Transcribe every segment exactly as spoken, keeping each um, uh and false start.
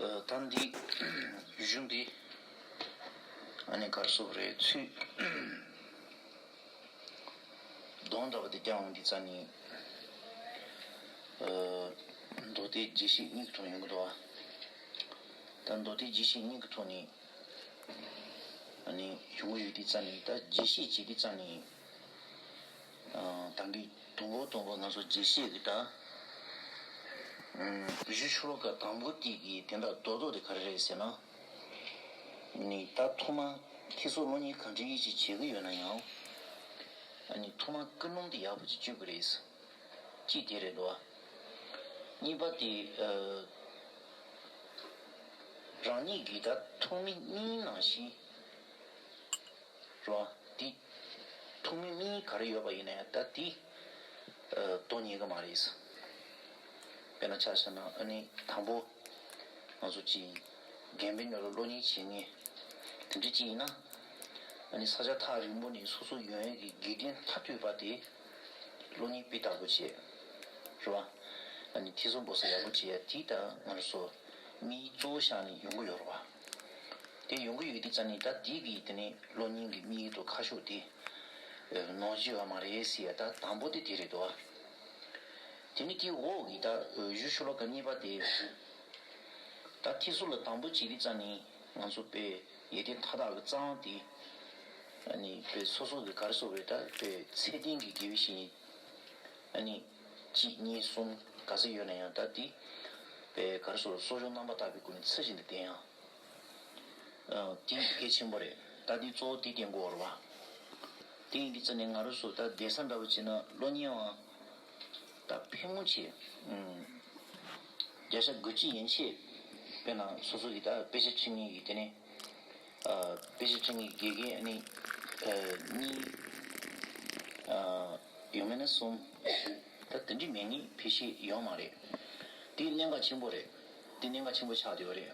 ད་འདི་གཞུང་འདི་ཨ་ནི་གར་སོགས་རེད། ཚུལ་གདོང་འདྲ་བ་དེ་རྒྱག་འོང་དུས་ཙ་ནི། མདོ་སྡེ་རྒྱས་བཤད་གཉིས་ཀྱི་ཐོག་ཡོང་གི་འདུག་བ། ད་མདོ་སྡེ་རྒྱས་བཤད་གཉིས་ཀྱི་ཐོག་ནས་ཨ་ནི་ཡོང་གི་ཡོད་དུས་ཙ་ནི། ད་རྒྱས་བཤད་བྱེད་དུས་ཙ་ནི། ད་གིན་དང་པོ་དང་པོ་ང་ཚོ་རྒྱས་བཤད་ཀྱི་ད་གཞི་ཤོ་ལོ་ཀ་དང་པོ་དེ་གི་དོན་དག་རྡོག་རྡོག་དེ་ག་རེ་རེད་ཟེར་ན། ནི་ད་ཐོག་མ་ཐད་སོ་སློབ་གཉེར་གང་འདྲ་ཞིག་བྱེད་ཀྱི་ཡོད་ན་ཡང་། ཨ་ནི་ཐོག་མ་ཀུན་སློང་དེ་ཡག་པོ་ཅིག་བཅོས་དགོས་རེད། གཅིག་དེ་རེད་འདུག་བ། གཉིས་པ་དེ། རང་ཉིད་ཀྱི་ད་ཐོག་མའི་སྙིང་ནང་བཞིན། རེད་བ། དེ་ཐོག་མའི་དམིགས་ཡུལ་ག་རེ་ཡོད་པ་ཡིན་ན་ཡང་ད་དེ་དོན་གཉེར་གྱི་མ་རེད། དཔེར་ན་ཆ་བཞག་ན་ཨ་ནི་དང་པོ་ང་ཚོ་ཅིག་རྒན་པའི་མྱུར་ལ་སློབ་གཉེར་བྱེད་མཁན་དེ་འདྲ་ཅིག་ཡིན་ན། ཨ་ནི་ས་ཆ་ཐག་རིང་པོ་ནས་སོ་སོ་ཡོང་ཡས་ཀྱི་དགེ་རྒན་མཐར་ཐུག་པ་དེ་སློབ་གཉེར་སྤུས་དག་པོ་བྱས། རེད་བ། ཨ་ནི་ཐད་སོ་འབོ་སོ་ཡག་པོ་བྱས་ཡ་དེ་ད་ང་རང་ཚོ་དམིགས་ཡུལ་གཙོ་བོ་བཞག་ནས་ཡོང་གི་ཡོད་རེད་བ། དེ་ཡོང་གི་ཡོད་དུས་ཙ་ནི་ད་དེ་གི་དེ་ནི་སློབ་གཉེར་གྱི་དམིགས་ཡུལ་དང་ཁ་ཕྱོགས་དེ་ནོར་གྱི་ཡོད་མ་རེད་ཟེར་ཡ་ད་དང་པོ་དེ་དེ་རེད་དོ། དེ་ནི་དེའི་འོག་གི་ད་གཞི་ཤོ་ལོ་ཀ་གཉིས་པ་དེ། ད་ཐད་སོ་ལ་དང་པོ་བྱེད་དུས་ཙ་ནི་ང་ཚོ་དཔེ་ཡོན་ཏན་མཐའ་དག་གི་རྩ་བ་དེ། ཨ་ནི་དཔེ་སོ་སོ་གི་ག་རེ་ཟེར་དགོས་རེད། ད་དཔེ་ཚད་ལྡན་གྱི་དགེ་བའི་བཤེས་གཉེན། ཨ་ནི་གཅིག་གཉིས་གསུམ་ག་ཚོད་ཡོད་ན་ཡང་ད་དེ་དཔེ་ག་རེ་ཟེར་དགོས་རེད། གསོ་སྦྱོང་རྣམ་པར་དག་པའི་སྒོ་ནས་ཚུལ་བཞིན་དུ་བསྟེན་ཡ། ཨ། དེ་གལ་ཆེན་པོ་རེད། ད་དེ་གཙོ་བོ་དེ་བསྟེན་དགོས་རེད་བ། དེ་ཡིན་དུས་ཙ་ནི་ང་རང་ཚོ་ད་སྡེ་ས་འདྲ་བོ་བྱས་ན་སློབ་གཉེར་བ་ད་ཕལ་མོ་ཆེ། ཨུམ། བརྒྱ་ཆ་དགུ་བཅུ་ཡན་ཆད། དཔེར་ན་སོ་སོ་གི་ད་དཔེ་ཆ་ཁྲིད་མཁན་གྱི་དེ་ནས། ཨ། དཔེ་ཆ་ཁྲིད་མཁན་དགེ་རྒན་ཨ་ནི། ཨ། གཉིས། ཨ། ཡང་མིན་ན་གསུམ། ད་དེ་འདྲ་མེད་མཁན་ཕལ་ཆེར་ཡོད་མ་རེད། དེ་གནད་འགག་ཆེན་པོ་རེད། དེ་གནད་འགག་ཆེན་པོ་ཆགས་བསྡད་ཡོད་རེད།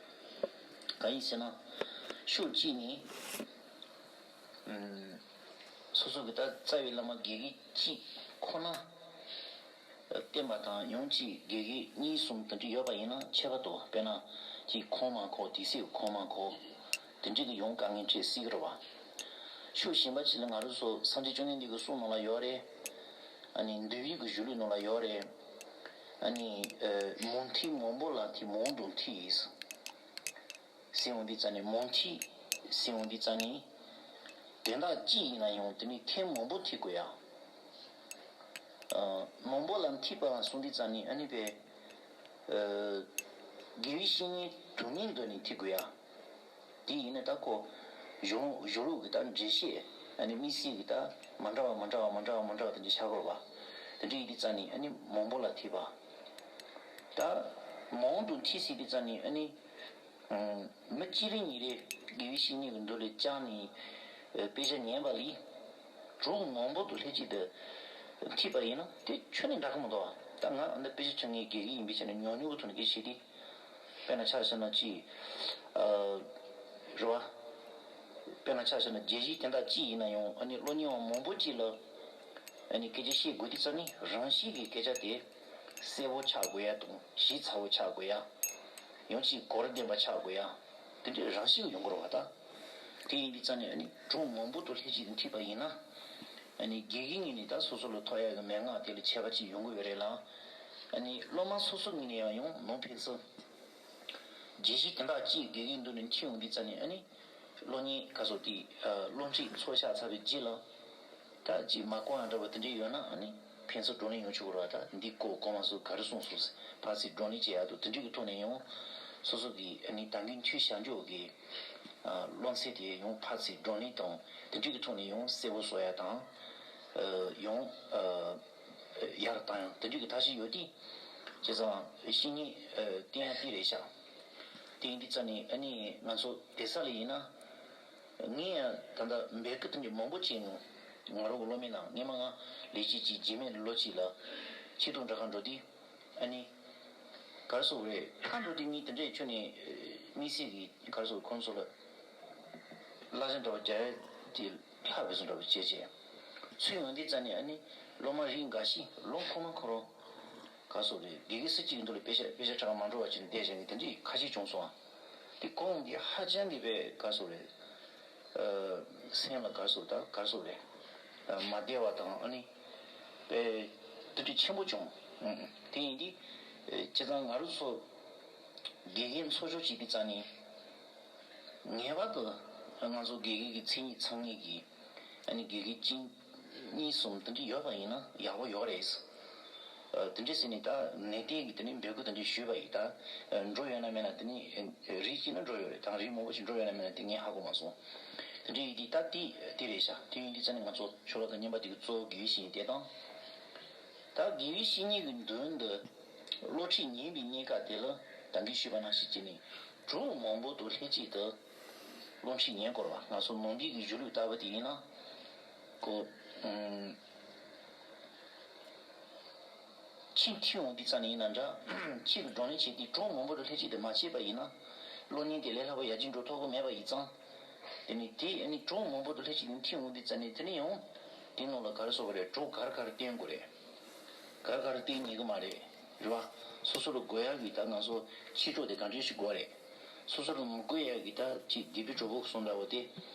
གང་ཡིན་ཟེར་ན། ཕྱོགས་གཅིག་ནས། ཨུམ། སོ་སོ་གི་ད་རྩ་བའི་བླ་མ་དགེ་རྒན་གཅིག་ཁོ་ན་བསྟེན་པ་དང་ཡང་གཅིག་དགེ་རྒན་གཉིས་གསུམ་དེ་འདྲ་ཡོད་པ་ཡིན་ན་ཁྱད་པར་འདུག་དཔེར་ན་གཅིག་གོང་མ་ཁོ། དེ་སྲིད་གོང་མ་ཁོ། དེ་འདྲ་གི་ཡོང་དཀའ་ངལ་འཕྲད་སྲིད་ཀྱི་རེད་བ། ཕྱོགས་གཞན་པ་ཅིག་ལ་ང་རང་ཚོ་སངས་རྒྱས་བཅོམ་ལྡན་འདས་ཀྱི་གསུང་ནང་ལ་ཡོད་རེད། ཨ་ནི་འདུལ་བའི་གི་གཞུང་ལུགས་ནང་ལ་ཡོད་རེད། ཨ་ནི། ཨ། མང་ཐེངས་མང་པོ་ལ་ཐེངས་མང་དུ་ཐེངས། ཟེར་འོང་དུས་ཙ་ནི་མང་ཐེངས་ཟེར་འོང་དུས་ཙ་ནི། དོན་དག་གཅིག་ཡིན་ན་ཡང་དེ་ནི་ཐེངས་མང་པོ་ཐེངས་དགོས་ཡ། ཨ། མང་པོ་ལ་ཐེངས་པ་ལ་སོང་དུས་ཙ་ནི་ཨ་ནི་པའི། ཨ། དགེ་བའི་བཤེས་གཉེན་དུ་མིན་འདོད་ནས་ཐེངས་དགོས་ཡ། དེ་ཡིན་ན་ད་ཁོ་གཞུང་གཞུང་ལུགས་ཀྱི་ད་འགྲེལ་བཤད་ཨ་ནི་དམིགས་བསལ་གྱི་ད་མ་འདྲ་བ་མ་འདྲ་བ་མ་འདྲ་བ་མ་འདྲ་བ་དེ་འདྲ་ཆགས་དགོས་པ། དེ་འདྲ་ཡིན་དུས་ཙ་ནི་ཨ་ནི་མང་པོ་ལ་ཐེངས་པ། ད་མང་དུ་ཐེངས་ཟེར་དུས་ཙ་ནི་ཨ་ནི། མི་གཅིག་རེ་གཉིས་རེ་དགེ་བའི་བཤེས་གཉེན་གྱི་མདུན་ལ་བཅར་ནས་དཔེ་ཆ་ཉན་པ་ལས་གྲོགས་མང་པོ་དང་ལྷན་ཅིག་ཏུ་ཐེངས་པ་ཡིན་ན་དེ་ཁྱོན་ནས་འདྲ་གི་མི་འདུག་ད་ང་འདི་དཔེ་ཆ་ཁྲིད་མཁན་དགེ་རྒན་ཡིན་པའི་ཆ་ནས་ཉུང་ཉུང་གི་ཐོག་ནས་སྐད་ཆ་བཤད་དུས། དཔེར་ན་ཆ་བཞག་ན་ཅིག་ཨ། རེད་བ། དཔེར་ན་ཆ་བཞག་ན་རྒྱལ་སྤྱིའི་དོན་དག་ཅིག་ཡིན་ན་ཡང་ཨ་ནི་སློབ་གཉེར་བ་མང་པོ་ཅིག་ལ་ཨ་ནི་སྐད་ཆ་བཤད་དགོས་དུས་ཙ་ནི་རང་བཞིན་གྱི་སྐད་ཆ་དེ་གསལ་པོ་ཆགས་དགོས་ཡ་དང་ཞིབ་ཚགས་པོ་ཆགས་དགོས་ཡ། ཡང་ཅིག་གོ་རིམ་ལྡན་པ་ཆགས་དགོས་ཡ། དེ་འདྲའི་རང་བཞིན་ཡོང་གི་རེད་བ་ད། དེ་ཡིན་དུས་ཙ་ནི་ཨ་ནི་གྲོགས་མང་པོ་དང་ལྷན་ཅིག་ཏུ་འཁྲིད་པ་ཡིན་ན། ཨ་ནི་དགེ་རྒན་ངོས་ནས་ད་སོ་སོ་ལ་ཐོབ་ཡག་གི་མན་ངག་དེ་ལ་ཁྱད་པར་ཅིག་ཡོང་གི་ཡོད་རེད་ལ། ཨ་ནི་སློབ་མ་སོ་སོ་ངོས་ནས་ཡང་ཡང་ནང་ཕན་ཚུན། རྒྱལ་སྤྱིའི་དོན་དག་ཅིག་དགེ་རྒན་མདུན་ནས་འཁྲིད་ཡོང་དུས་ཙ་ནི་ཨ་ནི། སློབ་གཉེར་ཁ་སོ་དེ། སློབ་ཁྲིད་ཚོགས་བཞག་ཚར་བའི་རྗེས་ལ། ད་ཅིག་མ་གོ་ཡང་འདྲ་བ་དེ་འདྲ་ཡོད་ན་ཨ་ནི་ཕན་ཚུན་བགྲོ་གླེང་ཡོང་ཆོག་གི་རེད་བ། ད་འདི་གོ་གོ་མ་སོང་ག་རེ་གསུངས་སོང་ཕར་ཚུར་བགྲོ་གླེང་བྱེད་ཡག་འདུག་དེ་འདྲ་གི་ཐོག་ནས་ཡང་སོ་སོ་གི་ཨ་ནི་ད་གིན་ཐོས་བཞག་འཇོག་གི་ཨ་བློ་འཚབ་དེ་ཡང་ཕར་ཚུར་བགྲོ་གླེང་དང་དེ་འདྲ་གི་ཐོག་ནས་ཡང་གསལ་པོ་བཟོ་ཡག་དང་། ཨ་ཡང་ཨ་ཡར་བཏང་ཡག་དེ་འདྲ་གི་ཐབས་ཤེས་ཡོད་དེ། བྱས་ཙང་བཤེས་གཉེན་ཨ་བསྟེན་ཡག་དེ་རེད་ཤག་དེ་ཡིན་དུས་ཙ་ནི་ཨ་ནི་ང་ཚོ་སྡེ་ས་ལ་ཡིན་ན། ངས་ཡང་ད་ལྟ་འབོད་སྐུལ་དེ་འདྲ་མང་པོ་བྱས་མྱོང་། ང་རང་གི་སློབ་མའི་ནང་སྔོན་མ་ང་ལས་བྱེད་ཅིག་རྗེས་མའི་ལོ་གཅིག་ལ་ཆེད་གཏོང་འདྲ་ཁང་འགྲོ་དུས། ཨ་ནི། ག་རེ་ཟེར་དགོས་རེད། ཁ་འགྲོ་དུས་ངས་དེ་འདྲའི་ཁྱོན་ནས་དམིགས་བསལ་གྱི་ག་རེ་ཟེར་དགོས། ཁོང་ཚོ་ལ་གླ་ཆ་འདྲ་བ་རྒྱག་ཡ་དེ་ལྷག་དགོས་བཟོ་འདྲ་བ་བྱས་བྱས། ཚུར་ཡོང་དུས་ཙ་ནི་ཨ་ནི་སློབ་མ་རིགས་འགའ་ཤས་ལོ་ཁོ་མ་ཁོ་རང་ ག་སོགས་རེད། དགེ་རྒན་སུ་གཅིག་ཡིན་འདུག་ལ་དཔེ་ཆ་དཔེ་ཆ་ཁྲ་མ་འགྲོ་བ་ཅིག་བསྡད་བཞག་གི་དེ་འདྲའི་ཁ་ཤས་བྱུང་སོང་ཨ། དེ་ཁོང་གིས་ཧ་ཅང་གི་དཔེ་ག་སོགས་རེད། སེམས་ལ་ག་སོགས་ད་ག་སོགས་རེད། མ་བདེ་བ་དང་ཨ་ནི་དཔེ་དེ་འདྲའི་ཆེན་པོ་བྱུང་། དེ་ཡིན་དུས་བྱས་ཙང་ང་རང་ཚོ་དགེ་རྒན་ཚོ་ཆུང་བྱས་དུས་ཙང་ནས། ངེས་པར་དུ་ང་ཚོ་དགེ་རྒན་གྱི་མཚན་ཉིད་ཚང་མཁན་གྱི་ཨ་ནི་དགེ་རྒན་གཅིག་གཉིས་གསུམ་དེ་འདྲ་ཡོད་པ་ཡིན་ན་ཡག་པོ་ཡོད་རེད། དེ་འདྲ་ཟེར་ནས་ད་ནན་ཏན་གྱིས་དེ་ནས་འབོད་སྐུལ་དེ་འདྲ་ཞུས་པ་ཡིན། ད་འགྲོ་ཡོད་ན་མེད་ན་དེ་ནས་རིགས་གཅིག་ན་འགྲོ་ཡོད་རེད། ད་རིགས་མང་པོ་ཞིག་འགྲོ་ཡོད་ན་མེད་ན་དེ་ངས་ཧ་གོ་མ་སོང་། དེ་འདྲ་ཡིན་དུས་ད་དེ་དེ་རེད་ཤག་དེ་ཡིན་དུས་ཙང་ནས་ང་ཚོ་ཕྱི་ལོགས་དང་མཉམ་པ་དེ་གི་གཙོ་བོ་དགེ་བའི་བཤེས་གཉེན་དེ་དང་། ད་དགེ་བའི་བཤེས་གཉེན་གྱི་མདུན་དུ་སློབ་ཁྲིད་ཉན་པའི་གནས་སྐབས་དེ་ལ་ད་གིན་ཞུས་པ་ནང་བཞིན་བྱས་ནས། གྲོགས་མང་པོ་དང་ལྷན་ཅིག་ཏུ་སློབ་ཁྲིད་ཉན་དགོས་པ། ང་ཚོ་ནང་པའི་གི་གཞུང་ལུགས་ལྟ་བུ་དེ་ཡིན་ན། ཁོ། ཨུམ། ཁྱིམ་ཐིག་འོང་དུས་ཙམ་ནས་ཡིན་ན་འདྲ། ཁྱིམ་གྱི་བགྲོ་གླེང་བྱེད་དུས་གྲོགས་མང་པོ་དང་ལྷན་ཅིག་ཏུ་མ་བྱས་པ་ཡིན་ན། སློབ་གཉེར་དེ་ལས་སླ་པོ་ཡར་རྒྱས་འགྲོ་ཐུབ་ཀྱི་མེད་པ་ཡིན་ཙང་། དེ་ནི་དེ་ནི་གྲོགས་མང་པོ་དང་ལྷན་ཅིག་ཏུ་ཐིག་འོང་དུས་ཙམ་ནས་དེ་ནི་ཡང་། དེ་ནང་ལ་ག་རེ་ཟེར་དགོས་རེད། གྲོགས་ག་རེ་ག་རེ་བསྟེན་དགོས་རེད། ག་རེ་ག་རེ་བསྟེན་ཉན་གི་མ་རེད། རེད་བ། སོ་སོ་ལ་དགོས་ཡག་གི་ད་ང་ཚོ་ཕྱི་ཕྱོགས་དེ་ག་འདྲས་ཞིག་དགོས་རེད། སོ་སོ་ལ་མི་དགོས་ཡག་གི་ད་ཅིག་སྡིག་པའི་གྲོགས་པོ་གསུམ་འདྲ་བོ་དེ་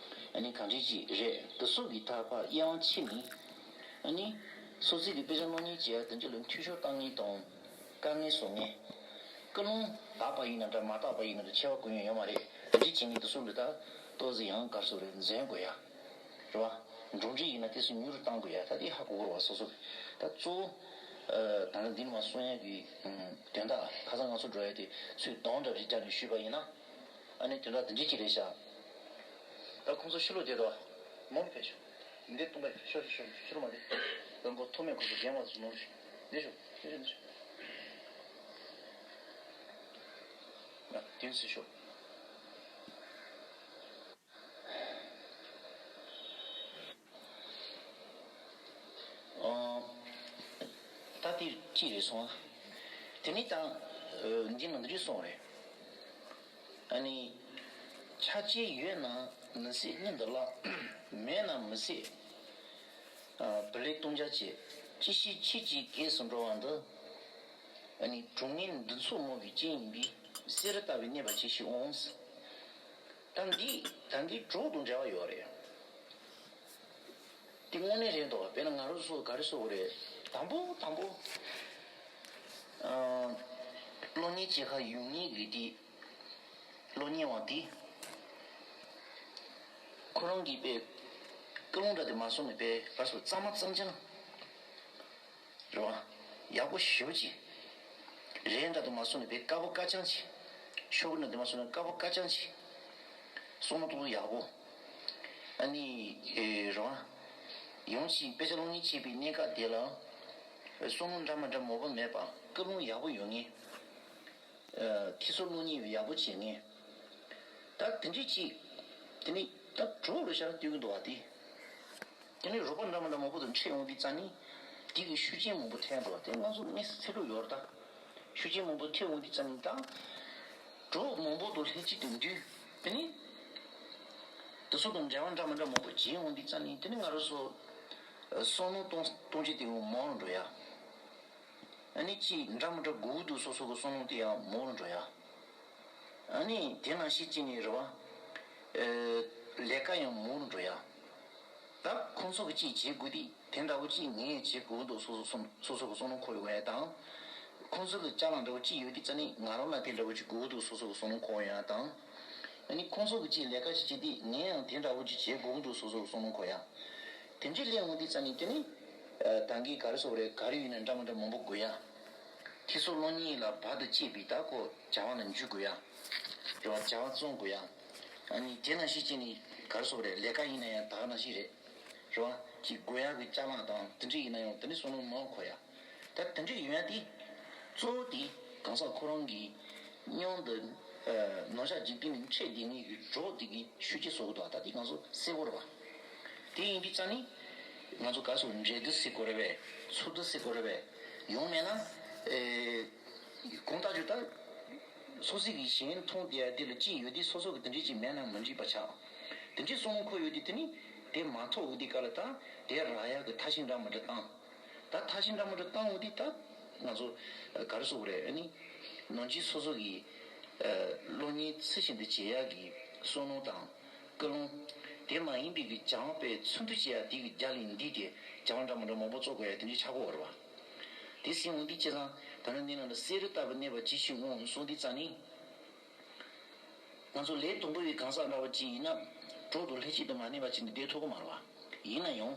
ཨ་ནི་ག་འདྲས་ཅིག་རེད། དེ་ཚོ་གི་ད་ཕར་དབྱེ་བ་ཕྱེ་ནས་ཨ་ནི་སོ་སོའི་གི་དཔེ་ཆ་སློབ་གཉེར་བྱེད་ཡག་དེ་འདྲ་ལ་འཐུས་ཤོར་བཏང་མཁན་དང་། དཀའ་ངལ་བཟོ་མཁན། ཀུན་སློང་དག་པ་ཡིན་ན་འདྲ་མ་དག་པ་ཡིན་ན་འདྲ་ཁྱད་པར་གང་ཡང་ཡོད་མ་རེད། དེ་འདྲ་བྱེད་མཁན་དེ་ཚོ་ལ་ད་ཏོག་ཙམ་ཡང་ག་རེ་ཟེར་དགོས་རེད། འཛེམ་དགོས་ཡ། རེད་བ། འགྲོ་འདྲི་ཡིན་ན་དེ་ཚོ་མྱུར་བཏང་དགོས་ཡ། ད་དེ་ཧ་གོ་དགོས་རེད་བ། སོ་སོ། ད་གཙོ་བོ། ད་ལྟ་འདི་ནས་མར་གསུང་ཡ་གི་དོན་དག་ཁ་སང་ང་ཚོ་འགྲོ་ཡ་དེ་ཚོས་གདོང་འདྲ་རེ་བརྒྱབ་ནས་ཞུས་པ་ཡིན་ན། ཨ་ནི་དོན་དག་འདི་འདྲ་ཅིག་རེད་ཤག་ད་ཁོང་ཚོ་ཕྱི་ལོགས་བསྡད་འདུག་མོ་ལ་ཕེབས་ཤོག་འདི་སྟོང་པ་ཤོག་ཤོག་ཤོག་ཕྱི་ལོགས་མ་བསྡད། ད་མགོ་ཐོག་མེད་ཁོང་ཚོ་རྒན་མ་ཚོ་ནོར་ཤོག་འདི་ཤོག་འདི་ཤོག་འདི་ཤོག་ཨ། དེ་ཚོས་ཤོག་ཨོ། ད་དེ་ཅི་རེད་སོང་ཨ། དེ་ནས་ད་འདི་ནང་འདི་རེད་སོང་རེད། ཨ་ནི། ཆ་རྐྱེན་ཡོད་ན་མི་སྲིད་སྙིང་དུ་བརླག་མེད་ན་མི་སྲིད། བུ་ལས་ལྟུང་བྱ་བྱེད། ཅི་ཞིག་ཁྱེད་ཀྱིས་གེགས་སུ་འགྲོ་བ་འདི། ཨ་ནི་གྲོགས་ངན་འདུ་ཚོགས་མང་བའི་རྐྱེན་ཡིན་པས་བསེ་རུ་ལྟ་བུའི་གནས་པ་ཅིག་ཤིག་འོང་། ད་འདི་ད་འདི་གྲོགས་དང་འབྲེལ་བ་ཡོད་རེད། དེ་དངོས་གནས་རེད་འདུག་དཔེར་ན་ང་རང་ཚོ་ག་རེ་ཟེར་དགོས་རེད། དང་པོ་དང་པོ། ཨ། སློབ་གཉེར་བྱེད་ཁར་ཡོང་མཁན་གྱི་དེ། སློབ་གཉེར་བ་དེ། ཁོ་རང་གིས་དཔེ། ཀུན་སློང་འདྲ་དེ་མ་སོང་ནས་དཔེ་ག་རེ་ཟེར་གཙང་མ་གཙང་རྐྱང་། རེད་བ། ཡག་པོ་ཞེ་པོ་ཅིག་རེད་འདྲ་དུ་མ་སོང་ནས་དཔེ་དཀར་པོ་དཀར་རྐྱང་ཅིག་ཤོག་བུ་འདྲ་དུ་མ་སོང་ནས་དཀར་པོ་དཀར་རྐྱང་ཅིག་བསམ་བློ་གཏོང་ཡག་པོ། ཨ་ནི། ཨེ། རེད་བ། ཡང་ཅིག་དཔེ་ཆ་སློབ་གཉེར་བྱེད་པའི་གནས་སྐབས་དེ་ལ། བསམ་བློ་འདྲ་མི་འདྲ་མང་པོ་མེད་པ་ཀུན་སློང་ཡག་པོ་ཡོད་མཁན། ཨ། ཁྱེད་ཚོ་སློབ་གཉེར་ཡག་པོ་བྱེད་མཁན། ད་དེ་འདྲས་ཅིག་དེ་ནི་ད་གྲོགས་ལ་ཤར་སྟོན་གྱི་འདུག་བ་དེ། དེ་ནི་རོགས་པ་འདྲ་མི་འདྲ་མང་པོ་དང་འཕྲད་འོང་དུས་ཙང་ནི། དེ་གི་ཤུགས་རྐྱེན་མང་པོ་ཐེབས་འདུག་དེ་ང་ཚོ་དམིགས་བསལ་ཚེ་ལུགས་ཡོད་རེད་ད། ཤུགས་རྐྱེན་མང་པོ་ཐེབས་འོང་དུས་ཙང་ནི་ད། གྲོགས་མང་པོ་དང་ལྷན་ཅིག་ཏུ་འདུས། དེ་ནི། དེ་ཚོ་དང་འབྲེལ་བ་འདྲ་མི་འདྲ་མང་པོ་བྱེད་འོང་དུས་ཙང་ནི་དེ་ནི་ང་རང་ཚོ། བསམ་བློ་གཏོང་གཏོང་བྱེད་དེ་ཡང་མང་རུ་འགྲོ་ཡ། ཨ་ནི་ཅིག་འདྲ་མི་འདྲ་དགོས་ཀྱི་འདུག་སོ་སོ་གི་བསམ་བློ་དེ་ཡང་མང་རུ་འགྲོ་ཡ། ཨ་ནི་དེ་ནང་བཞིན་ཅིག་ནས་རེད་བ། ཨེ། ལས་ཀ་ཡང་མང་རུ་འགྲོ་ཡ། ད་ཁོང་ཚོ་གི་ཅིག་བྱེད་དགོས་དུས་དེ་འདྲ་བོ་ཅིག་ངས་བྱེད་དགོས་ཀྱི་འདུག་སོ་སོ་སོ་སོ་གི་བསམ་བློ་འཁོར་ཡོང་ཡ་དང་། ཁོང་ཚོ་གི་ཅ་ལག་འདྲ་བོ་ཅིག་ཡོད་དུས་ཙ་ནི་ང་རང་ལ་དེ་འདྲ་བོ་ཅིག་དགོས་ཀྱི་འདུག་སོ་སོ་གི་བསམ་བློ་འཁོར་ཡོང་ཡ་དང་། ཨ་ནི་ཁོང་ཚོ་གི་ཅིག་ལས་ཀ་ཅིག་བྱེད་དུས་ངས་ཡང་དེ་འདྲ་བོ་ཅིག་བྱེད་དགོས་ཀྱི་འདུག་སོ་སོ་གི་བསམ་བློ་འཁོར་ཡ། དེ་འདྲའི་སླེབས་འོང་དུས་ཙ་ནི་དེ་ནི། ཨ། ད་གིན་ག་རེ་ཟེར་དགོས་རེད། ག་རེ་ཡིན་ན་འདྲ་མི་འདྲ་མང་པོ་དགོས་ཡ། ཁྱེད་ཚོ་སློབ་གཉེར་ལ་བར་དུ་གཅད་པའི་ད་ཁོ་བྱ་བ་ལ་འཇུག་དགོས་ཡ། རེད་བ། བྱ་བ་བརྩོན་དགོས་ཡ། ཨ་ནི་དེ་ནང་བཞིན་བྱས་ནས་ག་རེ་ཟེར་དགོས་རེད། ལས་ཀ་ཡིན་ན་ཡང་ད་ག་ནང་བཞིན་རེད། རེད་བ། ཅིག་དགོས་ཡ་གི་ཅ་ལག་དང་དེ་འདྲ་ཡིན་ན་ཡང་དེ་ནི་བསམ་བློ་མང་འཁོར་ཡ། ད་དེ་འདྲ་ཡོང་ཡ་དེ། གཙོ་བོ་དེ་གང་ཟག་ཁོ་རང་གི་སྙིང་དུ། ཨ། ནོར་བྱ་འཇིག་རྟེན་ནས་འཕྲད་བསྡད་མཁན་གྱི་གྲོགས་དེ་གི་ཤུགས་རྐྱེན་བཟོ་གི་འདུག་ད་དེ་ང་ཚོ་གསལ་པོ་རེད་བ། དེ་ཡིན་དུས་ཙ་ནི། ང་ཚོ་ག་སོ་འབྲེལ་སྡུད་ཟེར་དགོས་རེད་པས། ཚོགས་སྡུད་ཟེར་དགོས་རེད་པས། ཡོང་མེད་ན། ཨེ། གང་ལྟར་ཅིག་ད། སོ་སོ་གི་གཞན་མཐོང་བསྡད་ཡ་དེ་ལ་ཅི་ཡོད་དེ་སོ་སོ་གི་དེ་འདྲས་ཅིག་མེད་ན་མི་འགྲིག་པ་ཆགས། དེ་འདྲས་བསམ་བློ་འཁོར་ཡོད་དེ་དེ་ནི་དེ་མ་ཐོབ་འོ་དེ་ག་ལ་ད་དེ་རག་ཡ་གི་ཐབས་ཤེས་འདྲ་མི་འདྲ་བཏང་། ད་ཐབས་ཤེས་འདྲ་མི་འདྲ་བཏང་འོ་དེ་ད། ང་ཚོ་ག་རེ་ཟེར་དགོས་རེད། ཨ་ནི་ནང་ཆོས་སོ་སོ་གི་གློག་བརྙན་ཚུལ་བཞིན་དུ་བྱེད་ཡག་གི་བསམ་བློ་དང་ཀུན་སློང་། དེ་མ་ཡིན་པའི་གི་སྦྱང་བའི་ཚུལ་མཐུན་བྱེད་ཡག་དེ་གི་རྒྱ་ལས་འདི་དེ་སྦྱང་བ་འདྲ་མི་འདྲ་མང་པོ་བཙོག་དགོས་ཡ་དེ་འདྲའི་ཆགས་ཀྱི་ཡོད་རེད་བ། དེ་སྲིད་འོང་དུས་བྱས་ཙང་ད་ནི་འདི་ནང་ལ་བསེ་རུ་ལྟ་བུ་གནས་པ་ཇི་ཞིག་འོང་གསུངས་དུས་ཙང་ནི། ང་ཚོ་ལས་དང་པོ་བའི་གང་ཟག་འདྲ་བ་ཅིག་ཡིན་ན་གྲོགས་དང་ལྷན་ཅིག་ཏུ་མ་གནས་པ་ཅིག་ནི་བསྡད་ཐུབ་ཀྱི་མ་རེད་བ། ཡིན་ན་ཡང་།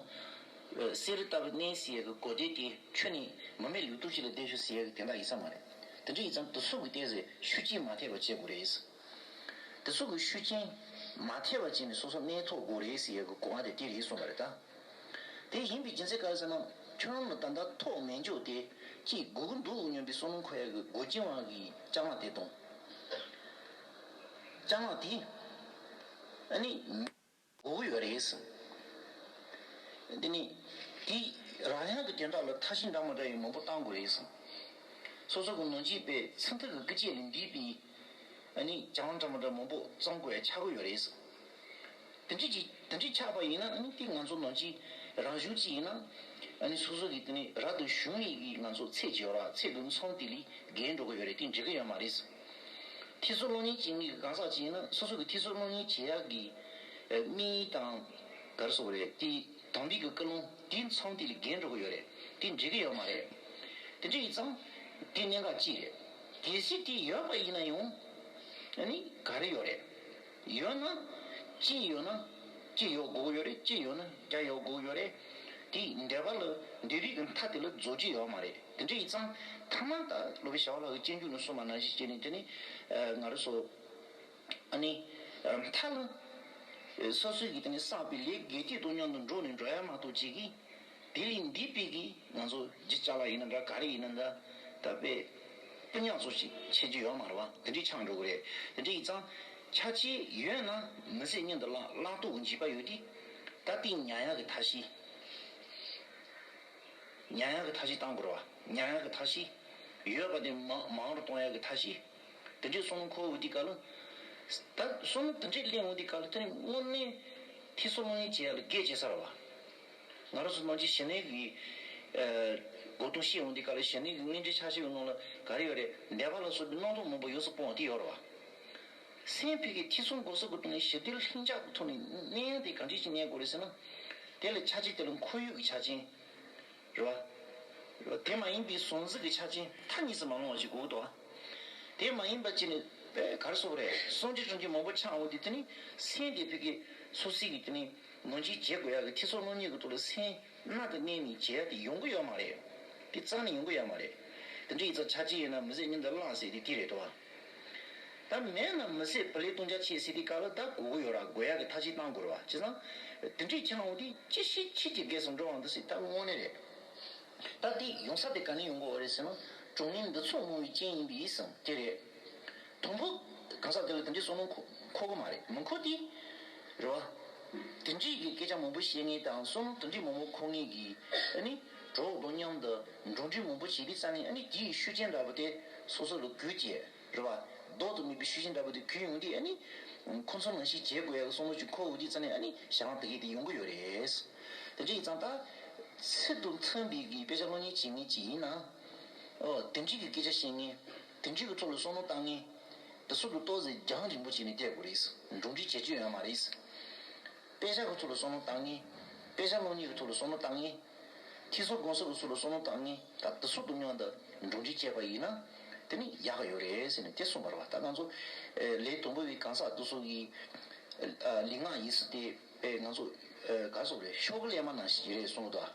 བསེ་རུ་ལྟ་བུ་གནས་ཟེར་ཡ་གི་གོ་དོན་དེ་ཁྱོན་ནས་མི་མེད་ལུགས་ལྡོག་ཅིག་ལ་བསྡད་ཤོག་ཟེར་ཡ་གི་དོན་དག་ཡིན་ས་མ་རེད། དེ་འདྲ་ཡིན་ཙང་དེ་ཚོ་གི་ཏོག་ཙམ་ཤུགས་རྐྱེན་མ་ཐེབས་པ་བྱེད་དགོས་རེད། དེ་ཚོ་གི་ཤུགས་རྐྱེན་མ་ཐེབས་པ་བྱས་ནས་སོ་སོ་གནས་ཐུབ་དགོས་རེད་ཟེར་ཡ་གི་གོ་བ་དེ་དེ་རེད་གསུངས་པ་རེད་ད། དེ་ཡིན་པའི་རྒྱུ་མཚན་ག་རེ་ཟེར་ན་ཁྱོད་རང་ལ་ད་ལྟ་ཐོགས་མེད་འཇོག་དེ་ཅིག་དགོས་ཀྱི་འདུག་སྙམ་པའི་བསམ་བློ་འཁོར་ཡ་གི་སྒོ་རྐྱེན་བ་གི་ལྕང་མ་དེ་དང་། ལྕང་མ་དེ་ཨ་ནི་དགོས་ཀྱི་ཡོད་རེད་ཟེར། དེ་ནི་དེ་རག་ཡག་གི་དོན་དག་ལ་ཐབས་ཤེས་འདྲ་མི་འདྲ་ཡང་མང་པོ་བཏང་དགོས་རེད་ཟེར། སོ་སོ་གི་ནང་ཆོས་པའི་ཚིག་མཐུན་གྱི་སྐུལ་ལྕག་ལས་འདས་པའི་ཨ་ནི་སྦྱང་བ་འདྲ་མི་འདྲ་མང་པོ་བརྩམ་དགོས་ཡ་ཆགས་ཀྱི་ཡོད་རེད་ཟེར། དེ་འདྲ་ཅིག་དེ་འདྲ་ཆགས་པ་ཡིན་ན་ཨ་ནི་དེ་ང་ཚོ་ནང་ཆོས་རང་གཞུང་ཅིག་ཡིན་ན་ཨ་ནི་སོ་སོ་གི་དེ་ནི་རབ་ཏུ་བྱུང་བའི་གི་ང་ཚོ་ཚད་ཅིག་ཡོད་ར། ཚད་དེ་མཚམས་དེ་ལས་བརྒལ་འགྲོ་གི་ཡོད་རེད། དེ་འགྲིག་གི་ཡོད་མ་རེད་ཟེར། ཐེག་གསུམ་སློབ་གཉེར་བྱེད་མཁན་གྱི་གང་ཟག་ཅིག་ཡིན་ན་སོ་སོ་གི་ཐེག་གསུམ་སློབ་གཉེར་བྱེད་ཡག་གི་ཨ་དམིགས་ཡུལ་དང་ག་རེ་ཟེར་དགོས་རེད། དེ་དམ་པའི་གི་ཀུན་སློང་དེ་མཚམས་དེ་ལས་བརྒལ་འགྲོ་གི་ཡོད་རེད། དེ་འགྲིག་གི་ཡོད་མ་རེད། དེ་འདྲ་ཡིན་ཙང་དེ་གནད་འགག་ཅིག་རེད། གལ་སྲིད་དེ་ཡོད་པ་ཡིན་ན་ཡང་ཨ་ནི་ག་རེ་ཡོད་རེད། ཡོད་ན་གཅིག་ཡོད་ན་གཅིག་ཡོད་དགོས་ཀྱི་ཡོད་རེད། གཅིག་ཡོད་ན་བརྒྱ་ཡོད་དགོས་ཀྱི་ཡོད་རེད། དེ་འདོད་པ་ལ་འདོད་རིགས་ཀྱི་མཐའ་དེ་ལ་རྫོགས་རྒྱུ་ཡོད་མ་རེད། དེ་འདྲ་ཡིན་ཙང་ཐ་མ་ད་སློབ་དཔོན་ཞི་བ་ལྷ་གིས་སྤྱོད་འཇུག་ནང་གསུངས་པ་ནང་བཞིན་བྱས་ནས་དེ་ནི་ཨ་ང་རང་ཚོ་ཨ་ནི་ཨ་མཐའ་ལ་སོ་སོའི་གི་དེ་ནི་བསགས་པའི་ལས་དགེ་སྡིག་དང་མཉམ་དུ་འགྲོགས་ནས་འགྲོ་ཡ་མ་གཏོགས་ཅིག་གིས་དེ་ལས་འདས་པའི་གི་ང་ཚོ་རྒྱུ་ཅ་ལག་ཡིན་ན་འདྲ་ག་རེ་ཡིན་ན་འདྲ་ད་དཔེ་སྤུ་ཉག་ཚོ་ཞིག་ཆེ་རྒྱུ་ཡོད་མ་རེད་བ། དེ་འདྲའི་ཆགས་འགྲོ་གི་རེད། དེ་འདྲ་ཡིན་ཙང་ཆ་ཆེ་ཡོད་ན་མི་ཟད་སྙིང་དུ་བླངས། བླང་དོར་གྱི་འཇིགས་པ་ཡོད་དུས་ད་དེ་ཉར་ཡག་གི་ཐབས་ཤེས། ཉར་ཡག་གི་ཐབས་ཤེས་བཏང་དགོས་རེད་བ། ཉར་ཡག་གི་ཐབས་ཤེས། ཡོད་པ་དེ་མང་མང་རུ་གཏོང་ཡག་གི་ཐབས་ཤེས། དེ་འདྲའི་བསམ་བློ་འཁོར་འོང་དུས་སྐབས་ལ། ད་བསམ་བློ་དེ་འདྲའི་སླེབས་འོང་དུས་སྐབས་ལ་དེ་ནི་དངོས་གནས་ཐེག་གསུམ་སློབ་གཉེར་བྱེད་ཡག་ལ་གལ་ཆེ་ས་རེད་བ། ང་རང་ཚོ་ནང་ཆོས་ཞི་གནས་ཀྱི་ཨ་གོ་དོན་བཤད་འོང་དུས་སྐབས་ལ་ཞི་གནས་ཀྱི་དངོས་འབྲེལ་ཕྱག་བཞེས་ཀྱི་ནང་ལ་ག་རེ་ཡོད་རེད། འདོད་པ་ལ་སོགས་པའི་རྣམ་རྟོག་མང་པོ་ཡོངས་སུ་སྤོང་བ་དེ་ཡོད་རེད་བ། སེམས་ཕ་གིའི་ཐེ་ཚོམ་སྒོ་གསུམ་གྱི་སྟེང་ནས་ཞི་བདེ་ལྷིང་འཇགས་ཀྱི་ཐོག་ནས་གནས་ཡག་དེ་གང་འདྲ་ཞིག་གནས་དགོས་རེད་ཟེར་ན། དེ་ལ་ཆ་རྐྱེན་དེ་ལ་ཁོར་ཡུག་གི་ཆ་རྐྱེན། རེད་བ། རེད་བ། དེ་མ་ཡིན་པའི་གཟུང་འཛིན་གྱི་ཆ་རྐྱེན་མཐའ་གཉིས་སུ་མ་ལྷུང་བ་ཞིག་དགོས་ཀྱི་འདུག་བ། དེ་མ་ཡིན་པ་ཅིག་ནི་དཔེ་ག་རེ་ཟེར་དགོས་རེད། སངས་རྒྱས་བྱུང་རྒྱུ་མང་པོ་ཆགས་འོང་དུས་དེ་ནི་སེམས་དེ་ཕ་གི་སོ་སོའི་གི་དེ་ནི་ནང་ཆོས་བྱེད་དགོས་ཡག་གི་ཐེ་ཚོམ་སྣང་བརྙན་གྱི་ཐོག་ལ་སེམས་གནག་ཏུ་གནས་ནས་བྱེད་ཡག་དེ་ཡོང་གི་ཡོད་མ་རེད། དེ་རྩ་ནས་ཡོང་གི་ཡོད་མ་རེད། དེ་འདྲ་ཡིན་ཙང་ཆ་རྐྱེན་ཡོད་ན་མི་ཟད་སྙིང་དུ་བླངས་ཟེར་དེ་དེ་རེད་དོ། ད་མེད་ན་མི་ཟད་བུ་ལས་ལྟུང་བྱ་ཆེ་ཟེར་དུས་སྐབས་ལ་ད་དགོས་ཀྱི་ཡོད་ར། དགོས་ཡག་གི་ཐབས་ཤེས་བཏང་དགོས་ར་བ། བྱས་ཙང་དེ་འདྲས་ཁྱེད་རང་འོ་དེ་ཅི་ཞིག་ཁྱེད་ཀྱི་དགེ་སུ་འགྲོ་འོང་འདུག་ཟེར། ད་དངོས་གནས་རེད། ད་དེ་ཡོང་ས་དེ་ག་ནས་ཡོང་གི་ཡོད་རེད་ཟེར་ན། གྲོང་ནས་འདི་ཚོ་རྨོངས་པའི་རྐྱེན་ཡིན་པས་ཟེར་དེ་རེད། དང་པོ་གང་ཟག་དེ་ལ་དེ་འདྲས་བསམ་བློ་འཁོར་འཁོར་གི་མ་རེད། མི་འཁོར་དེ་རེད་བ། དེ་འདྲས་ཀྱི་སྐད་ཆ་མང་པོ་བཤད་མཁན་དང་བསམ་བློ་དེ་འདྲས་མང་པོ་འཁོར་མཁན་གྱི་ཨ་ནི་གྲོགས་དང་མཉམ་དུ་འགྲོ་གྲོན་མང་པོ་བྱེད་དུས་ཙང་ནས་ཨ་ནི་དེའི་ཤུགས་རྐྱེན་འདྲ་པོ་དེ་སོ་སོ་ལ་འགུལ་སྐྱེད། རེད་བ། ལྡོག་ཏུ་མེད་པའི་ཤུགས་རྐྱེན་འདྲ་པོ་དེ་གུ་ཡོང་དུས་ཨ་ནི། ཁོ་ཚོ་ནང་བཞིན་བྱེད་དགོས་ཡག་གི་བསམ་བློ་ཅིག་འཁོར་འོང་དུས་ཙང་ནས་ཨ་ནི་ཞེ་དྲག་དེ་གས་དེ་ཡོང་གི་ཡོད་རེད། དེ་འདྲ་ཡིན་ཙང་ད། ཚིག་དང་མཐུན་པའི་གི་དཔེ་ཆ་སློབ་གཉེར་བྱེད་མཁན་ཅིག་ཡིན་ན། ཨོ་དེ་འདྲའི་གི་སྐད་ཆ་བཤད་མཁན། དེ་འདྲའི་གི་ཐོག་ལ་བསམ་བློ་བཏང་མཁན། དེ་ཚོ་དང་ཏོག་ཙམ་རྒྱང་རིང་པོ་བྱས་ནས་བལྟ་དགོས་རེད། འགྲོ་འདྲི་བྱེད་རྒྱུ་ཡོད་མ་རེད། དཔེ་ཆ་གི་ཐོག་ལ་བསམ་བློ་བཏང་མཁན། དཔེ་ཆ་སློབ་གཉེར་གི་ཐོག་ལ་བསམ་བློ་བཏང་མཁན། ཐེག་གསུམ་སྒོམ་གསུམ་གྱི་ཚུལ་ལ་བསམ་བློ་བཏང་མཁན་ད་དེ་ཚོ་དང་མཉམ་དུ་འགྲོ་འདྲི་བྱས་པ་ཡིན་ན་དེ་ནི་ཡག་གི་ཡོད་རེད་ཟེར་ནས་དེ་གསུངས་པ་རེད་བ། ད་ང་ཚོ་ལས་དང་པོ་པའི་གང་ཟག་དེ་ཚོ་གི་ལུས་ངག་ཡིད་གསུམ་དེ་ང་ཚོ་ག་རེ་ཟེར་དགོས་རེད། ཤོག་གུ་ལེབ་མ་ནང་བཞིན་རེད་གསུངས་འདུག་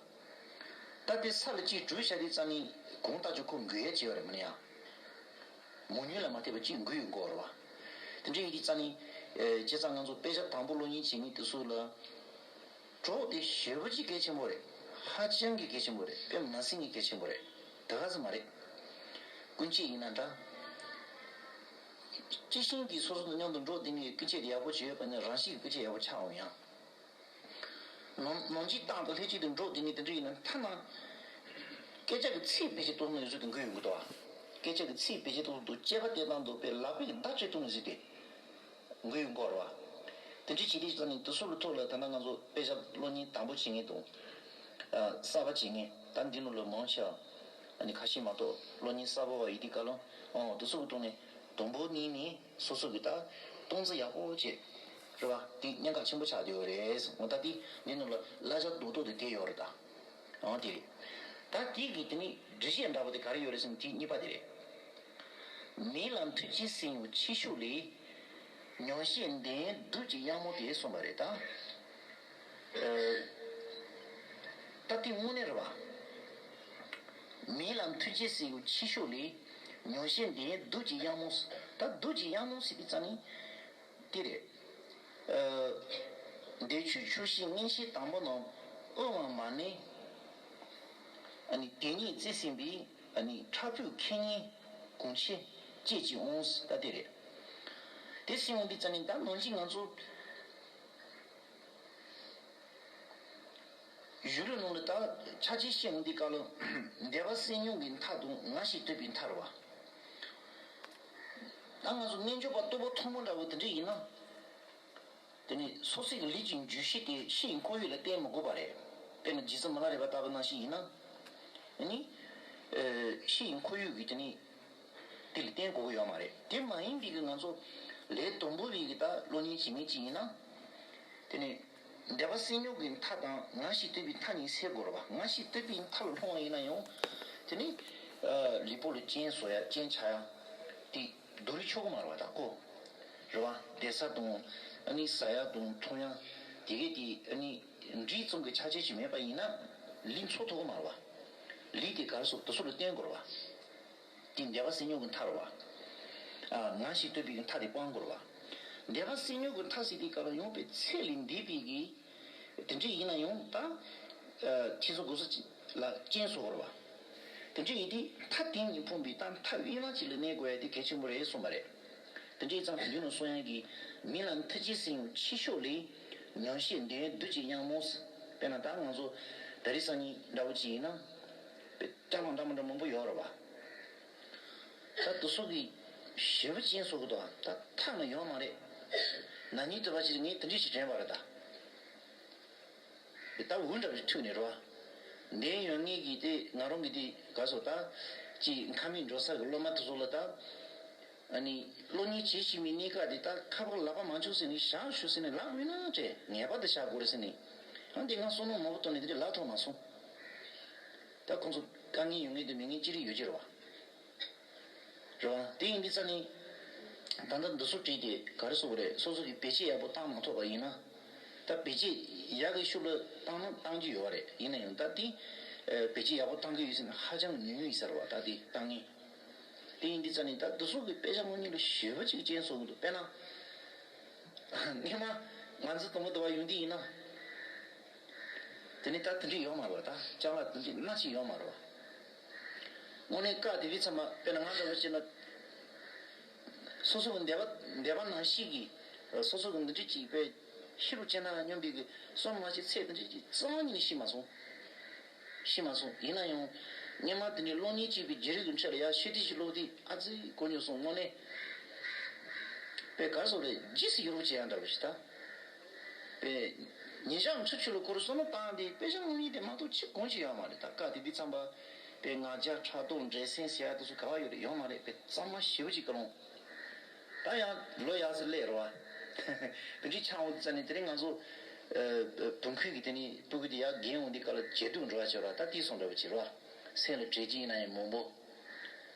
ད་དེ་ས་ལ་གཅིག་བྲུས་བཞག་དུས་ཙང་ནི་གང་ལྟར་ཀྱང་ཁོ་འགུལ་ཡ་བྱེད་ཡོད་རེད་མིན་ན་ཡང་། མང་ཉུང་ལ་མ་ལྟོས་པར་གཅིག་འགུལ་ཡོང་གི་ཡོད་རེད་བ། དེ་འདྲ་ཡིན་དུས་ཙང་ནི། བྱས་ཙང་ང་ཚོ་དཔེ་ཆ་དང་པོ་སློབ་གཉེར་བྱེད་མཁན་དེ་ཚོ་ལ། གྲོགས་དེ་ཞེ་པོ་ཅིག་གལ་ཆེན་པོ་རེད། ཧ་ཅང་གི་གལ་ཆེན་པོ་རེད། དཔེ་མ་སྲིད་ཀྱི་གལ་ཆེན་པོ་རེད། དེ་ག་ཙམ་མ་རེད། སྐུ་མཁྱེན་ཡིན་ན་འདྲ། སྐྱེས་ཆེན་གྱིས་སོ་སོ་དང་མཉམ་དུ་འགྲོགས་བསྡད་མཁན་གྱི་སྐུ་མཁྱེན་དེ་ཡག་པོ་བྱས་ཡོད་པ་ནི་རང་བཞིན་གྱི་སྐུ་མཁྱེན་ཡག་པོ་ཆགས་འོང་ཡང་། ནམ་ནམ་རྒྱུན་ཏང་དང་ལྷན་ཅིག་ཏུ་འགྲོགས་བསྡད་མཁན་དེ་འདྲ་ཡིན་ན་ཐ་ན། སྐད་ཆ་གི་ཚིག་བེད་སྤྱོད་གཏོང་ནས་བཟོས་ཏེ་འགུལ་ཡོང་གི་འདུག་ཨ། སྐད་ཆ་གི་ཚིག་བེད་སྤྱོད་གཏོང་དུས་དཔྱད་པ་དེ་དང་འདོད་པའི་ལག་པའི་བརྡ་སྤྲོད་གཏོང་ནས་བཟོས་ཏེ། འགུལ་ཡོང་གི་ཡོད་རེད་བ། དེ་འདྲ་བྱེད་དུས་ཙམ་ནས་དེ་ཚོ་གི་ཐོག་ལ་ད་ལྟ་ང་ཚོ་དཔེ་ཆ་སློབ་གཉེར་དང་པོ་བྱེད་མཁན་དང་། གསར་པ་བྱེད་མཁན་ད་འདི་ནང་ལ་མང་ཆེ་བ། ཨ་ནི་ཁ་ཤས་མ་གཏོགས་གློག་བརྙན་གསར་པ་བ་ཡིན་དུས་སྐབས་ལ་ཨོ་དེ་ཚོ་གི་ཐོག་ནས་དུམ་བུ་གཉིས་ནས་སོ་སོ་གི་ད་སྟངས་འཛིན་ཡག་པོ་བྱས་རེད་བ། དེ་གནད་འགག་ཆེན་པོ་ཆགས་བསྡད་ཡོད་རེད། འོ་ད་དེ་འདི་ནང་ལ་གླ་ཆ་རྡོག་རྡོག་དེ་བསྡད་ཡོད་རེད་ད། ཨོ་དེ་རེད། ད་དེ་གི་དེ་ནི་འགྲེལ་བཤད་འདྲ་པོ་དེ་ག་རེ་ཡོད་རེད་ཟེར་ན་དེ་གཉིས་པ་དེ་རེད། མི་ལ་ཐུགས་རྗེ་སེམས་ཆེ་ཤོས་ལས། ཉོན་ཤེས་ལྡན་བདུད་ཀྱི་གཡང་མོ་དེ་གསུངས་པ་རེད་ད། ཨ། ད་དེ་དངོས་གནས་རེད་བ། མི་ལ་ཐུགས་རྗེ་སེམས་ཆེ་ཤོས་ལས། ཉོན་ཤེས་ལྡན་བདུད་ཀྱི་གཡང་མོ། ད་བདུད་ཀྱི་གཡང་མོ་ཟེར་དུས་ཙམ་ནས་དེ་རེད། ཨ། འདས་ཆོས་ཆོས་བཤད་མངོན་ཤེས་དང་པོ་རྣམས་དབུ་མ་མ་ཎི། ཨ་ནི་དེ་ཉིད་བརྩེ་སེམས་པའི་ཨ་ནི་ཕྲ་ཕུད་ཁེ་ཉེན་གོང་ཆེ་བཅས་ཀྱི་དབང་ད་དེ་རེད། དེ་སེམས་འོང་དུས་ཙམ་ནས་ད་ནང་བཞིན་ང་ཚོ་གཞུང་ལུགས་ནང་ལ་ད་ཕྱག་ཆེན་བཤད་འོང་དུས་སྐབས་ལ་འདས་པ་སེམས་མྱོང་གི་མཐའ་དང་ངེས་ཤེས་རྟོགས་པའི་མཐའ་རེད་བ། ད་ང་ཚོ་རྣལ་འབྱོར་པ་རྟོགས་པ་ཐོན་པོ་འདྲ་བོ་དེ་འདྲ་ཡིན་ན། དེ་ནི་སོ་སོའི་ལུས་ཀྱི་འཇུག་ཤེས་དེ་ཕྱི་ཡི་ཁོར་ཡུག་ལ་བརྟེན་མི་དགོས་པ་རེད། དཔེར་ན་རྗེ་བཙུན་མི་ལ་རས་པ་ལྟ་བུ་ནང་བཞིན་ཡིན་ན། ཨ་ནི། ཨ། ཕྱི་ཡི་ཁོར་ཡུག་གི་དེ་ནི། དེ་ལ་བརྟེན་དགོས་ཀྱི་ཡོད་མ་རེད། དེ་མ་ཡིན་པའི་གི་ང་ཚོ་ལས་དུམ་བུ་རིགས་ཀྱི་ད་གློག་བརྙན་བྱེད་མཁན་ཅིག་ཡིན་ན། དེ་ནི། འདས་པ་སེམས་མྱོང་གི་མཐའ་དང་ངེས་ཤེས་རྟོགས་པའི་མཐའ་གཉིས་སེལ་དགོས་རེད་བ། ངེས་ཤེས་རྟོགས་པའི་མཐའ་ལ་ལྷུང་བ་ཡིན་ན་ཡང་། དེ་ནི། ཨ། ལུས་པོ་ལ་རྐྱེན་བཟོ་ཡ་རྐྱེན་ཆགས་ཡ། དེ། སྡུག་རུས་ཆོག་གི་མ་རེད་བ་ད་ཀོ། རེད་བ། བསྡད་ས་དང་། ཨ་ནི་ཟ་ཡ་དང་འཐུང་ཡ། དེ་གས་དེ་ཨ་ནི་འདྲིས་ཙམ་གྱི་ཆ་རྐྱེན་ཞིག་མེད་པ་ཡིན་ན། ལུས་འཚོ་ཐུབ་ཀྱི་མ་རེད་བ། ལུས་དེ་ག་རེ་ཟེར་དེ་ཚོ་ལ་བརྟེན་དགོས་རེད་བ། དེ་འདས་པ་སེམས་མྱོང་གི་མཐའ་རེད་བ། ཨ། ངེས་ཤེས་རྟོགས་པའི་གི་མཐའ་དེ་སྤང་དགོས་རེད་བ། འདས་པ་སེམས་མྱོང་གི་མཐའ་ཟེར་དུས་སྐབས་ལ་ཡོང་པའི་ཚད་ལས་འདས་པའི་གི། དེ་འདྲ་ཡིན་ན་ཡང་ད། ཨ། ཁྱེད་ཚོ་དགོས་ས་ཅིག་ལ་རྐྱེན་བཟོ་དགོས་རེད་བ། དེ་འདྲ་ཡིན་དུས་མཐའ་དེ་གཉིས་ཕུང་བའི་ད་མཐའ་དབུས་མ་ཅིག་ལ་གནས་དགོས་ཡ་དེ་གལ་ཆེན་པོ་རེད་གསུངས་པ་རེད། དེ་འདྲ་ཡིན་ཙང་དུས་རྒྱུན་ལ་གསུང་ཡ་གི། མི་ལ་ཐུགས་རྗེ་སེམས་ཆེ་ཤོས་ལས། ཉོན་ཤེས་ལྡན་བདུད་ཀྱི་གཡང་མོ། དཔེར་ན་ད་ང་ཚོ་ད་རེས་སང་ཉིན་འདྲ་བོ་ཅིག་ཡིན་ན། དཔེ་ཅ་ལག་འདྲ་མི་འདྲ་མང་པོ་ཡོད་རེད་བ། ད་དེ་ཚོ་གི་ཞེ་པོ་ཅན་བཟོ་གི་འདུག་ད་ཐག་ནི་ཡོད་མ་རེད། ན་ནིང་དུ་བ་ཅིག་ངས་དེ་འདྲ་ཞིག་དྲན་པ་རེད་ད། ད་འུ་འདྲ་བའི་ཐུག་ནས་རོ། འདས་ཡོད་ངེས་ཀྱི་དེ་ང་རང་གི་དེ་ག་སོ་ད། ཅིག་ཁ་མིག་འགྲོ་ས་གི་སློབ་མ་དེ་ཚོ་ལ་ད། ཨ་ནི་གློག་བརྙན་བྱེད་བཞིན་པའི་གནས་སྐབས་དེ་ད་ཁ་པར་ལག་པ་མ་བཅུག་ཟེར་ནས་བཞག་ཞུ་ཟེར་ནས་ལག་མི་ན་སྤྲད་ངེས་པར་དུ་བཞག་དགོས་རེད་ཟེར་ནས། ཨ་འདི་ང་བསམ་བློ་མང་པོ་བཏང་ནས་དེ་འདྲ་ལབ་ཐུབ་མ་སོང་། ད་ཁོང་ཚོ་དཀའ་ངལ་ཡོད་ངེས་དེ་མེད་ངེས་ཅི་རིགས་ཡོད་ཀྱི་རེད་བ། རེད་བ། དེ་ཡིན་དུས་ཙ་ནི། ད་ལྟ་འདི་ཚོ་བྲིས་ཏེ་ག་རེ་ཟེར་དགོས་རེད། སོ་སོ་གིས་བེད་སྤྱོད་ཡག་པོ་བཏང་མ་ཐུབ་པ་ཡིན་ན། ད་བེད་སྤྱོད་ཡག་གི་ཤུགས་ལ་བཏང་ན་བཏང་རྒྱུ་ཡོད་རེད། ཡིན་ན་ཡང་ད་དེ། ཨ། བེད་སྤྱོད་ཡག་པོ་བཏང་གི་ཡོད་ཟེར་ན་ཧ་ཅང་ཉུང་ཉུང་ཡིན་ས་རེད་བ། ད་དེ་བཏང་ངེས། དེ་ཡིན་དུས་ཙ་ནི་ད་འདི་ཚོ་གི་དཔེ་ཆ་དངོས་གནས་ལ་ཞེ་པོ་ཅིག་རྐྱེན་བཟོ་གི་འདུག་དཔེར་ན། སྔོན་མ་ང་ཚོ་དང་པོ་དུ་བ་ཡོང་དུས་ཡིན་ན། དེ་ནི་ད་དེ་འདྲ་ཡོད་མ་རེད་བ། ད་ཅ་ལག་དེ་འདྲ་སྣ་གཅིག་ཡོད་མ་རེད་བ། དངོས་གནས་བཀག་དེ་དུས་ཚང་མ་དཔེར་ན་ང་འདྲ་བོ་བྱས་ན། སོ་སོ་གི་འདས་པ་འདས་པ་ནང་བཞིན་གྱི། སོ་སོ་གི་འདི་འདྲ་ཅིག་དཔེ་ཤི་རུ་སྐྱེ་ན་སྙམ་པའི་གི་བསམ་མ་ཤེས་ཚད་དེ་འདྲ་ཅིག་རྩ་བ་ཉིད་ནས་ཤི་མ་སོང་། ཤི་མ་སོང་། ཡིན་ན་ཡང་། སྔོན་མ་དེ་ནས་གློག་བརྙན་བྱས་པའི་བརྗེ་རེས་ཀྱི་འཕྲོ་ལ་ཡར་ཤི་དེ་ཞིག་ཀློག་དུས་ཨ་ཙི་གོ་མྱོང་སོང་། དངོས་གནས། དཔེ་ག་རེ་ཟེར་དགོས་རེད། རྗེས་སུ་ཡི་རང་བྱེད་ཡ་འདྲ་བོ་ཞིག་ད། དཔེ། ཉིན་ཞག་ཚུར་ཕྱི་ལ་འཁོར་བསམ་བློ་བཏང་དེ་དཔེ་ཆ་དངོས་གནས་དེ་མ་གཏོགས་ཅི་གང་ཞིག་ཡོད་མ་རེད། ད་བཀག་དེ་དུས་ཚང་པ། དཔེ་ང་རྒྱལ་ཕྲག་དོག་འགྲན་སེམས་ཟེར་ཡ་དེ་ཚོ་ག་བ་ཡོད་རེད། ཡོད་མ་རེད། དཔེ་གཙང་མ་ཞེ་པོ་ཅིག་བཀའ་ལུང་། ད་ཡང་ལོ་ཡག་སེ་སླེབས་རེད་བ། དེ་འདྲའི་ཆང་འོང་དུས་ཙ་ནས་དེ་རིང་ང་ཚོ། ཨ། བུ་འཁོན་གྱི་དེ་ནི་སྤུ་གུ་དེ་ཡར་རྒན་འོང་དུས་སྐབས་ལ་ཇེ་སྡུག་འགྲོ་བ་བྱེད་རེད་བ། ད་དེ་སོང་འདྲ་བོ་བྱེད་རེད་བ། སེམས་ལ་བྲེལ་བྱེད་ཡིན་ན་ཡང་མང་པོ།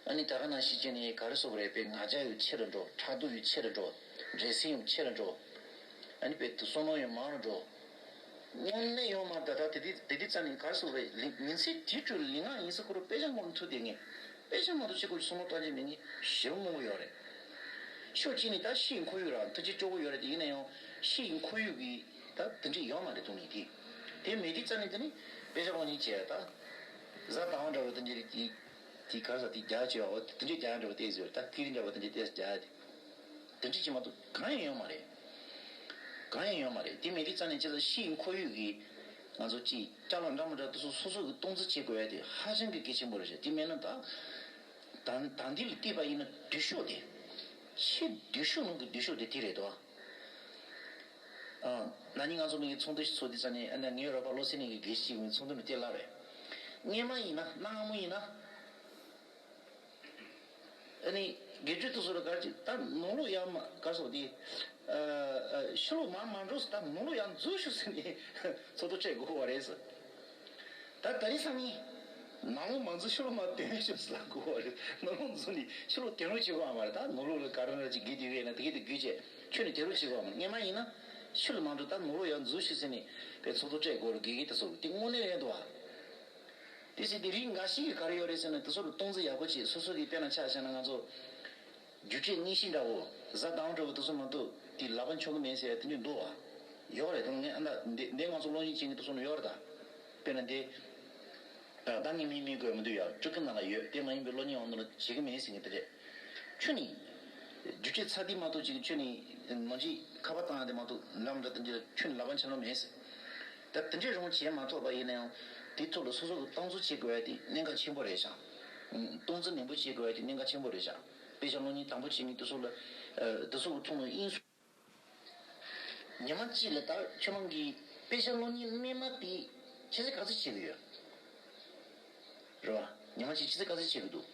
ཨ་ནི་ད་ག་ནང་བཞིན་བྱས་ནས་ག་རེ་ཟེར་དགོས་རེད། དཔེ་ང་རྒྱལ་ཡང་ཆེ་རུ་འགྲོ། ཕྲག་དོག་ཡང་ཆེ་རུ་འགྲོ། འགྲན་སེམས་ཡང་ཆེ་རུ་འགྲོ། ཨ་ནི་དཔེ་དེ་བསམ་བློ་ཡང་མང་རུ་འགྲོ། དངོས་གནས་ཡོད་མ་རེད། ད་ད་དེ་དུས་དེ་དུས་ཙ་ནས་ག་རེ་ཟེར་དགོས་རེད། ལི་ཉིན་མཚན་དུས་དྲུག་ལུས་ངག་ཡིད་གསུམ་ཁོ་རང་དཔེ་ཆ་ངོ་མ་ཐུག་བསྡད་མཁན། དཔེ་ཆ་མ་གཏོགས་གཅིག་པོ་ཞིག་བསམ་བློ་གཏོང་རྒྱུ་མེད་མཁན་ཞེ་པོ་མང་པོ་ཡོད་རེད། ཕྱོགས་གཅིག་ནས་ད་ཕྱི་ཡི་ཁོར་ཡུག་ར་ཐུགས་རྗེ་སྐྱོ་པོ་ཡོད་རེད་དེ། ཡིན་ན་ཡང་ཕྱི་ཡི་ཁོར་ཡུག་གི་ད་དེ་འདྲ་ཡོད་མ་རེད། དུང་ནས་དེ་དེ་མེད་དུས་ཙ་ནས་དེ་ནི་དཔེ་ཆ་ངོ་མ་བྱས་ད་བཟའ་དང་བ་འདྲ་བོ་དེ་འདྲ་རེད། དེ་དེ་ག་རེ་ཟེར། དེ་རྒྱག་བྱས་པ་འོ་དེ་འདྲ་རྒྱག་འདྲ་བོ་དེ་ཟེར། ད་ཀི་རི་འདྲ་བོ་དེ་འདྲ་དེ་རྒྱག་དེ། དེ་འདྲ་ཅིག་མ་གཏོགས་གང་ཡང་ཡོད་མ་རེད། གང་ཡང་ཡོད་མ་རེད། དེ་མེད་དུས་ཙ་ནས་ཅི་ལ་ཕྱི་ཡི་ཁོར་ཡུག་གི་ང་ཚོ་ཅིག་ཅ་ལག་འདྲ་མི་འདྲ་དེ་ཚོ་སོ་སོ་གི་སྟངས་འཛིན་བྱེད་དགོས་ཡ་དེ་ཧ་ཅང་གི་གལ་ཆེན་པོ་རེད་ཤག་དེ་མེད་ན་ད་ད་ད་འདི་ལ་བལྟས་པ་ཡིན་ན་སྡུག་ཤོས་དེ། ཆེས་སྡུག་ཤོས་ནང་གི་སྡུག་ཤོས་དེ་དེ་རེད་དོ། ཨ། ན་ནིང་ང་ཚོ་མི་གི་ཚོགས་འདུ་ཞིག་ཚོགས་དུས་ཙ་ནས། ཨ་ནི་ངའི་རོགས་པ་བློ་སེང་ནས་གི་དགེ་བཤེས་གི་ཚོགས་འདུ་ནས་དེ་ལབ་པས། སྔོན་མ་ཡིན་ན། གནའ་སྔ་མོ་ཡིན་ན། ད་ནི་དགེ་བཅུ་དེ་ཚོ་ལ་ག་རེ་ཅིག་ད་ནང་ལོགས་ཡར་མ་ག་རེ་ཟེར་དགོས་དེ། ཨ་ཨ་ཕྱི་ལོགས་མར་མ་འགྲོ་ཟེར། ད་ནང་ལོགས་ཡར་འཛུལ་ཤོག་ཟེར་ནས་ཚོགས་གཙོ་སྤྲད་དགོས་པ་རེད་ཟེར། ད་ད་རེས་སང་ཉིན་ནང་ལོགས་མ་འཛུལ་ཕྱི་ལོགས་མར་ཐོན་ཤོག་ཟེར་ལབ་དགོས་པ་རེད། ནང་ལོགས་འཛུལ་ནས་ཕྱི་ལོགས་ཐོན་རོགས་བྱེད་དགོས་པ་མ་རེད། ད་ནང་ལོགས་ལ་ག་རེ་རེ་ཅིག་བརྒྱུད་དེ་ཡོད་ན་དེ་གས་དེ་བརྒྱུད་བྱས་ཁྱོད་ནས་ཐོན་རོགས་བྱེད་དགོས་པ་མ་རེད། སྔན་མ་ཡིན་ན་ཕྱི་ལོགས་མ་འགྲོ། ད་ནང་ལོགས་ཡར་འཛུལ་ཤོག་ཟེར་ནས་པའི་ཚོགས་གཙོ་སྤྲད་དགོས་རེད། དགེ་རྒན་དེ་ཚོ་དེ་དངོས་གནས་རེད་འདུག་བ། དེ་བྱས་དེ་རིགས་འགའ་ཞིག་གིས་ག་རེ་ཡོད་རེད་ཟེར་ན། དེ་ཚོ་ལ་སྟངས་འཛིན་ཡག་པོ་བྱེད། སོ་སོ་གིས་དཔེར་ན་ཆ་བཞག་ན་ང་ཚོ་རྒྱུགས་སྤྲོད་གཉིས་བཞི་འདྲ་བོ། བཟའ་ཟླ་འདྲ་བོ་དེ་ཚོ་མ་གཏོགས་དེ་ལག་པ་འཆང་གི་མེད་ཟེར་ཡ་དེ་འདྲ་འདུག་བ། ཡོད་རེད། དེ་ངས་ཨ་ད་འདི་འདི་ང་ཚོ་སློབ་གཉེར་བྱེད་མཁན་དེ་ཚོ་ནང་ཡོད་རེད་ད། དཔེར་ན་འདི་ད་ངས་མིང་མི་དགོས་མི་འདུག་ཡ། སྤྲུལ་སྐུ་ནང་ལ་ཡོད། དེ་མ་ཡིན་པའི་སློབ་གཉེར་འོང་དུ་ལ་བྱེད་གི་མེད་ཟེར་མཁན་དེ་རེད། ཁྱོད་ནི་རྒྱུགས་སྤྲོད་ཚར་དུས་མ་གཏོགས་ཅིག་ཁྱོད་ནི་ནང་ཆེན་ཁ་པར་བཏང་ཡ་དེ་མ་གཏོགས་ལམ་འདྲ་དེ་འདྲ་ཁྱོད་ནི་ལག་པ་འཆང་ལོ་མེད་ཟེར། ད་དེ་འདྲའི་རང་བྱེད་མ་ཐུབ་པ་ཡིན་ན་ཡང་དེ་ཐོག་ལ་སོ་སོ་གི་སྟངས་འཛིན་བྱེད་དགོས་ཡ་དེ་གནད་འགག་ཆེན་པོ་རེད་ཤག་སྟངས་འཛིན་ནན་པོ་བྱེད་དགོས་ཡ་དེ་གནད་འགག་ཆེན་པོ་རེད་ཤག་དཔེ་ཆ་སློབ་གཉེར་དང་པོ་བྱེད་མཁན་དེ་ཚོ་ལ་ཨ་དེ་ཚོ་གི་ཐོག་ནས་དབྱིངས་སུ། ཉི་མ་གཅིག་ལ་ད་ཁྱོད་རང་གིས་དཔེ་ཆ་སློབ་གཉེར་རྣལ་མ་དེ་ཆུ་ཚོད་ག་ཚོད་བྱེད་ཀྱི་ཡོད་རེད་བ། ཉི་མ་གཅིག་ཆུ་ཚོད་ག་ཚོད་བྱེད་ཀྱི་འདུག་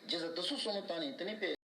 རྗེས་ལ་དེ་ཚོ་བསམ་བློ་བཏང་ནས་དེ་ནས་དཔེ།